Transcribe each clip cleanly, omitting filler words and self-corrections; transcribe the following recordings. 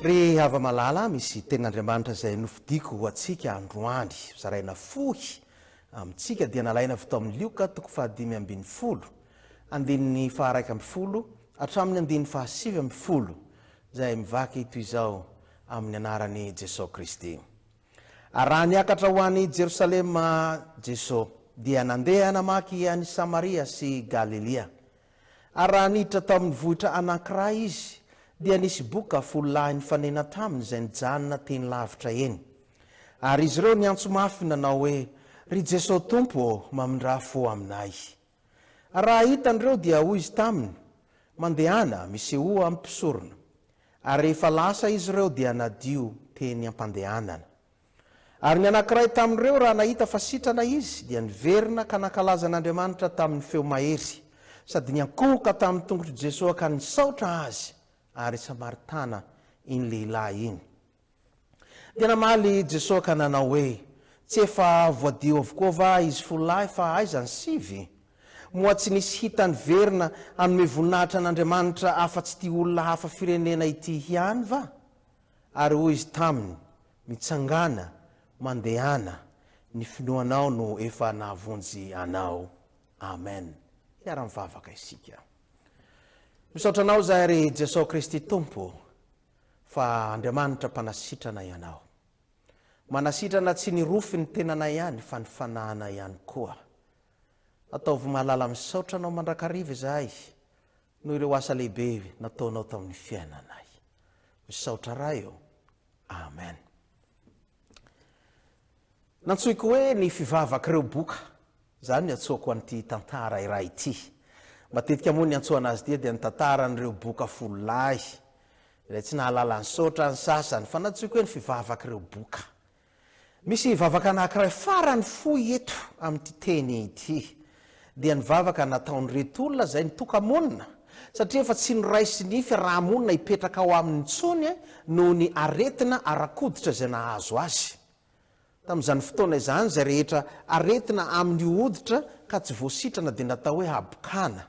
Ry hava-malala, misy tenin'Andriamanitra izay nofidiko ho antsika androany, zaraina fohy amintsika, dia nalaina avy tao amin'ny Lioka toko faha-15, andininy faha-11 hatramin'ny andininy faha-19, izay mivaky toy izao, amin'ny anaran'i Jesoa Kristy. Ary raha niakatra ho any Jerosalema Jeso, dia nandeha namaky an'i Samaria sy Galilia. Ary raha niditra tao amin'ny vohitra anankiray Izy, dia nisy boka fololahy nifanena taminy izay nijanona teny lavitra eny. Ary izy ireo niantso mafy nanao hoe, Ry Jeso Tompo ô, mamindrà fo aminay. Ary raha hitany ireo, dia hoy Izy taminy, Mandehana, misehoa amin'ny mpisorona. Ary rehefa lasa izy ireo dia nadio teny am-pandehanana. Ary ny anankiray tamin'ireo raha nahita fa sitrana izy, dia niverina ka nankalaza an'Andriamanitra tamin'ny feo mahery, sady niankohoka tamin'ny tongotr'i Jesoa ka nisaotra Azy, ary Samaritana iny lehilahy iny. Dia namaly Jesoa ka nanao hoe, Tsy efa voadio avokoa va izy fololahy fa aiza ny sivy? Moa tsy nisy hita niverina hanome voninahitra an'Andriamanitra afa-tsy ity olona hafa firenena ity ihany va? Ary hoy Izy taminy, Mitsangàna, mandehana, ny finoanao no efa nahavonjy anao. Amen. Hiara-mivavaka isika. Misaotra Anao izahay ry Jesoa Kristy Tompo fa Andriamanitra mpanasitrana Ianao. Manasitrana tsy ny rofy ny tenanay ihany fa ny fanahinay ihany koa. Ataovy mahalala misaotra Anao mandrakariva izahay noho ireo asa lehibe nataonao tamin'ny fiainanay. Misaotra Ray ô. Amen. Nantsoiko hoe ny fivavak'ireo boka. Izany no iantsoako an'ity tantara iray ity. Matetika moa ny iantsoana azy ity dia ny tantaran'ireo boka fololahy, ilay tsy nahalala nisaotra ny sasany, fa nantsoiko hoe ny fivavak'ireo boka. Misy vavaka anankiray farany fohy eto amin'ity teny ity, dia ny vavaka nataon'ireto olona izay nitoka-monina, satria efa tsy noraisin'ny fiaraha-monina hipetraka ao aminy intsony noho ny aretina ara-koditra izay nahazo azy. Tamin'izany fotoana izany, izay rehetra aretina amin'ny hoditra ka tsy voasitrana dia natao hoe habokana.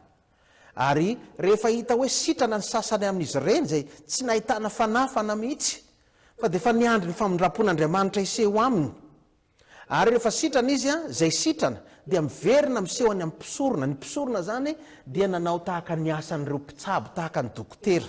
Ary rehefa hita hoe sitrana ny sasany amin'izy ireny, izay tsy nahitana fanafana mihitsy, fa dia efa niandry ny famindram-pon'Andriamanitra hiseho aminy. Ary rehefa sitrana izy, izay sitrana, dia miverina miseho any amin'ny mpisorona. Ny mpisorona izany dia nanao tahaka ny asan'ireo mpitsabo, tahaka ny dokotera.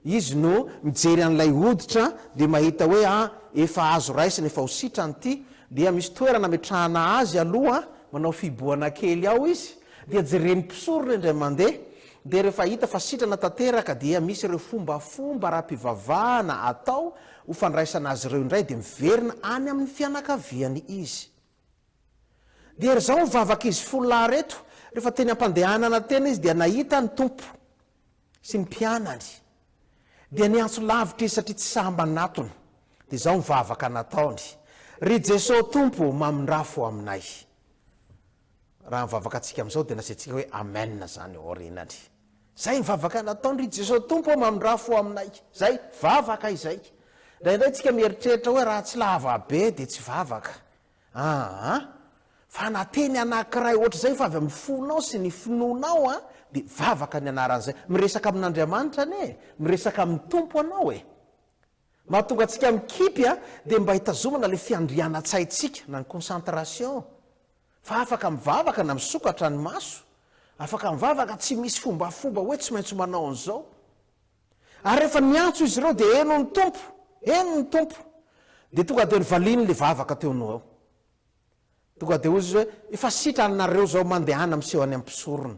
Izy no mijery an'ilay hoditra dia mahita hoe ah, efa azo raisina, efa ho sitrana ity. Dia misy toerana ametrahana azy aloha, manao fihibohana kely ao izy, dia jeren'ny mpisorona indray mandeha. Dia rehefa hita fa sitrana tanteraka dia misy ireo fombafomba ara-pivavahana atao ho fandraisana azy ireo indray dia miverina any amin'ny fianakaviany izy. Dia ry izao ny vavak'izy fololahy ireto, rehefa teny am-pandehanana teny izy dia nahita ny Tompo sy ny mpianany. Dia niantso lavitra izy satria tsy sahy manatona. Dia izao ny vavaka nataony, Ry Jesoa Tompo, mamindrafo aminay. Raha ny vavaka antsika amin'izao dia nasiantsika hoe Amen izany ao aorianany. Izay ny vavaka nataony, Ry Jesoa Tompo ô mamindrà fo aminay. Izay, vavaka izay. Indraindray tsika mieritreritra hoe raha tsy lava be dia tsy vavaka. Aa. Fa na teny anankiray ohatr'izay fa avy amin'ny fonao sy ny finoanao an, dia vavaka ny anaran'izay. Miresaka amin'Andriamanitra anie e, miresaka amin'ny Tompo anao e. Mahatonga antsika mikipy a, dia mba hitazomana ilay fiandrianan-tsaintsika na ny concentration. Fa afaka mivavaka na misokatra ny maso, afaka mivavaka tsy misy fombafomba hoe tsy maintsy manao an'izao. Ary rehefa niantso izy ireo dia heno ny Tompo, heno ny Tompo. Dia tonga dia novaliany ilay vavaka teo noho eo. Tonga dia hoy izy hoe, efa sitrana nareo izao, mandehana miseho any amin'ny mpisorona.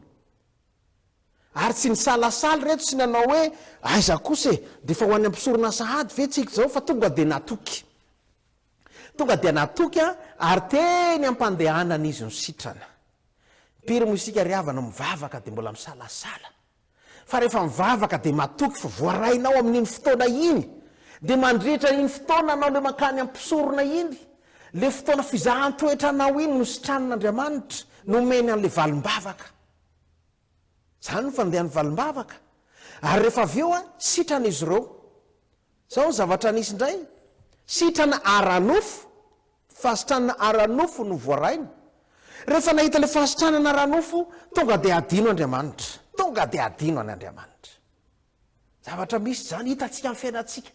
Ary tsy nisalasala ireto tsy nanao hoe, aiza kosa e, dia efa ho any am-pisorona sahady ve tsika izao, fa tonga dia natoky. Tonga dia natoky ary teny am-pandehanana izy no sitrana. Impiry moa isika ry havana mivavaka dia mbola misalasala. Fa rehefa mivavaka dia matoky fa voarainao amin'iny fotoana iny. Dia mandritra iny fotoana anao ilay mankany am-pisorona iny, ilay fotoana fizahan-toetra anao iny no sitranin'Andriamanitra, nomeny an'ilay valim-bavaka. Izany no fandehan'ny valim-bavaka. Ary rehefa avy eo, sitrana izy ireo. Izao ny zavatra nisy indray, sitrana ara-nofo, fahasitranana ara-nofo no voarainy. Rehefa nahita ilay fahasitranana ara-nofo, tonga dia hadino Andriamanitra. Tonga dia hadino an'Andriamanitra. Zavatra misy izany, hitantsika amin'ny fiainantsika.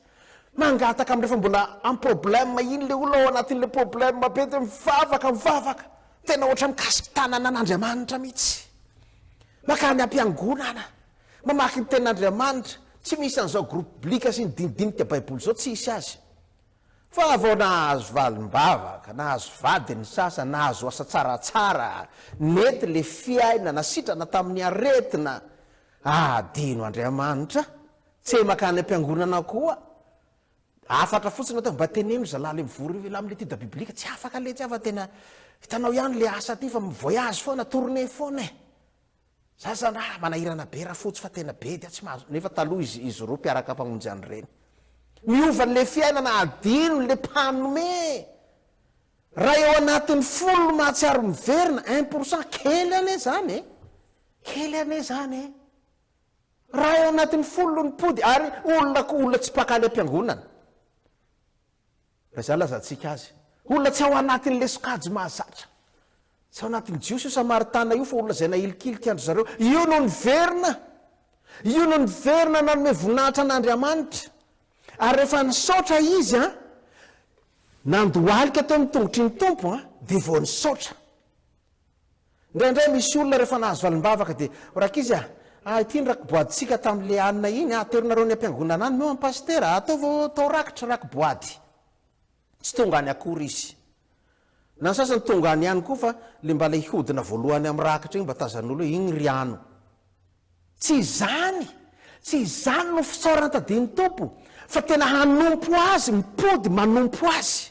Mangataka am rehefa mbola am problème iny le olona ao anatin'le problème be de mivavaka mivavaka. Tena ohatra mikasi-tanana an'Andriamanitra mihitsy. Makany am-piangonana, mamaky ny tenin'Andriamanitra, tsy misy an'izao groupe blika sy ny dinidinika baiboly izao, tsy hisy azy. Fa vao nahazo valim-bavaka, nahazo vady ny sasany, nahazo asa tsaratsara, nety le fiainana, sitrana tamin'ny aretina, adino Andriamanitra, tsy makany am-piangonana koa. Hafatra fotsiny atao, mba teneno zalahy le mivory io elah amle étude biblique, tsy afaka letsy aho fa tena hitanao ihany le asa ty fa mi-voyage foana, tournée foana e. Za zany ah manahirana be rafotsy fa tena bedy aho tsy mahazo, nefa taloha izy izy roa mpiaraka mpamonjy an'ireny. Miova le fiainana, adino le mpanome. Raha eo anatin'ny folo no mahatsiaro miverina, un pour cent, kely anie zany e, kely anie zany e. Raha eo anatin'ny folo no nipody ary olona koa olona tsy mpakany am-piangonana. Raha izany lazantsika azy. Olona tsy ao anatin'ilay sokajy mahazatra. Tsy ao anatin'ny Jiosy io Samaritana io fa olona izay nahilikilika an-dry zareo. Io no niverina. Io no niverina nanome voninahitra an'Andriamanitra. Ary rehefa nisaotra izy an, nandohalika teo amin'ny tongotry ny Tompo an, dia vao nisaotra. Indraindray misy olona rehefa nahazo valim-bavaka dia, o rankizy a! ah ity ny raki-boadintsika tamin'ilay alina iny a, aterinareo any am-piangonana any, omeo an'i pasitera, ataovy atao rakitra, raki-boady. Tsy tonga any akory izy. Na ny sasany tonga any ihany koa fa le mba ilay hihodina voalohany amin'ny rakitra iny mba tazan'olo hoe iny ry ano. Tsy izany! Tsy izany no fisaorana tadian'ny Tompo fa tena hanompo Azy, mipody manompo Azy.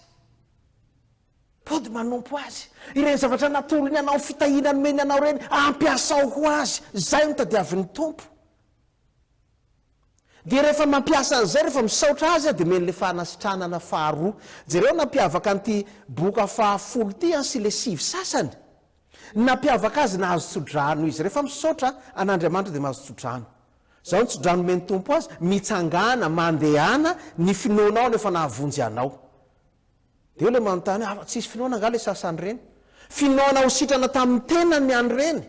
Mody manompo Azy. Ireny zavatra natolony anao, fitahiana nomeny anao ireny, ampiasao ho Azy. Izay no tadiavin'ny Tompo. Dia rehefa mampiasa an'izay, rehefa misaotra Azy aho, dia omeny ilay fanasitranana faharoa. Jereo nampiavaka an'ity boka fahafolo ity an, sy ilay sivy sasany. Ny nampiavaka azy, nahazo tsodrano izy. Rehefa misaotra an'Andriamanitra dia mahazo tsodrano. Izao ny tsodrano omen'ny Tompo azy, mitsangàna, mandehana, ny finoanao no efa nahavonjy anao. Dia eo ilay manontany hoe, tsisy finoana angaha ilay sasany ireny? Finoana ho sitrana tamin'ny tenany ny an'ireny.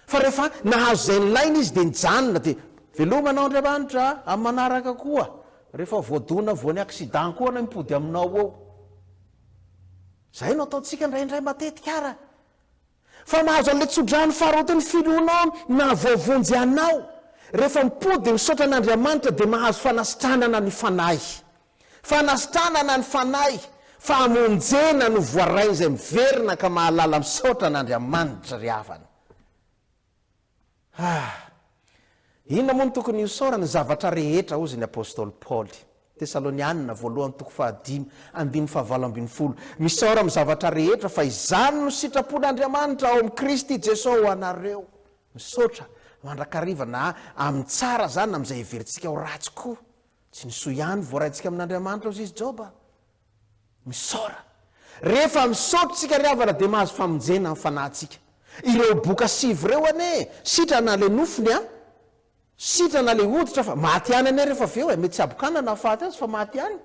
Fa rehefa nahazo izay nilainy izy dia nijanona, dia veloma anao Andriamanitra a, amin'ny manaraka koa, rehefa voadona voan'ny accident koa anao mipody aminao eo. Izay no ataontsika indraindray matetika ara. Fa mahazo an'ilay tsodrano faharoa ny finoanao nahavoavonjy anao. Rehefa mipody misaotra an'Andriamanitra dia mahazo fanasitranana ny fanahy. Fanasitranana ny fanahy, famonjena no voarain'izay miverina ka mahalala misaotra an'Andriamanitra ry havana. Ah! Inona moa no tokony hisaorana? Ny zavatra rehetra, hozy ny apostoly Paoly. Tesalonianina voalohany toko fahadimy, andininy fahavalo ambin'ny folo. Misaora amin'ny zavatra rehetra, fa izany no sitrapon'Andriamanitra ao amin'i Kristy Jesosy ho anareo. Misaotra mandrakariva na amin'ny tsara izany na amin'izay heverintsika ho ratsy koa. Tsy ny soa ihany voaraintsika amin'Andriamanitra, hozy izy Joba. Misaora. Rehefa misaotra isika ry havana dia mahazo famonjena ny fanahintsika. Ireo boka sivy ireo anie sitrana ilay nofony an, sitrana ilay hoditra fa maty ihany anie rehefa avy eo e, mety tsy habokana na hahafaty azy fa maty ihany.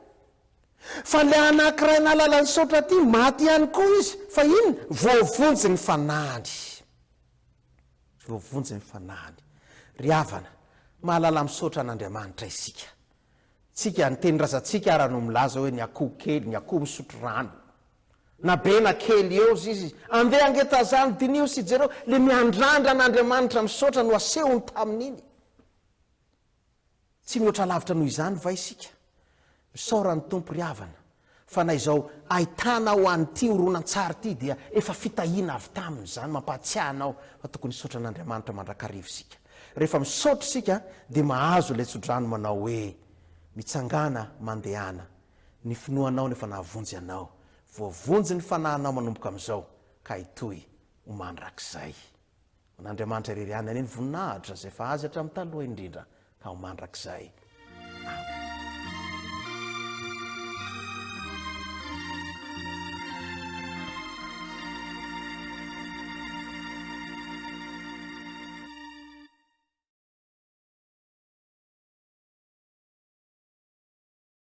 Fa ilay anankiray nahalala nisaotra ity maty ihany koa izy fa inona? Voavonjy ny fanahiny. Voavonjy ny fanahiny. Ry havana, mahalala misaotra an'Andriamanitra isika. Tsika, ny tenin-drazantsika ara no milaza hoe ny akoho kely, ny akoho misotro rano. Na be na kely eo izy, andeha ange tazano, diniho sy jereo, le miandrandra an'Andriamanitra misaotra no asehony tamin'iny. Tsy mihoatra lavitra noho izany va isika? Misaora ny Tompo ry havana, fa na izao ahitana ho an'ity horonantsary ity dia efa fitahiana avy taminy izany, mampahatsiahy anao fa tokony hisaotra an'Andriamanitra mandrakariva isika. Rehefa misaotra isika dia mahazo ilay tsodrano manao hoe, Mitsangàna, mandehana, ny finoanao no efa nahavonjy anao, voavonjy ny fanahinao manomboka amin'izao ka hitohy ho mandrakizay. Ho an'Andriamanitra irery ihany anie ny voninahitra izay efa Azy hatramin'ny taloha indrindra ka ho mandrakizay.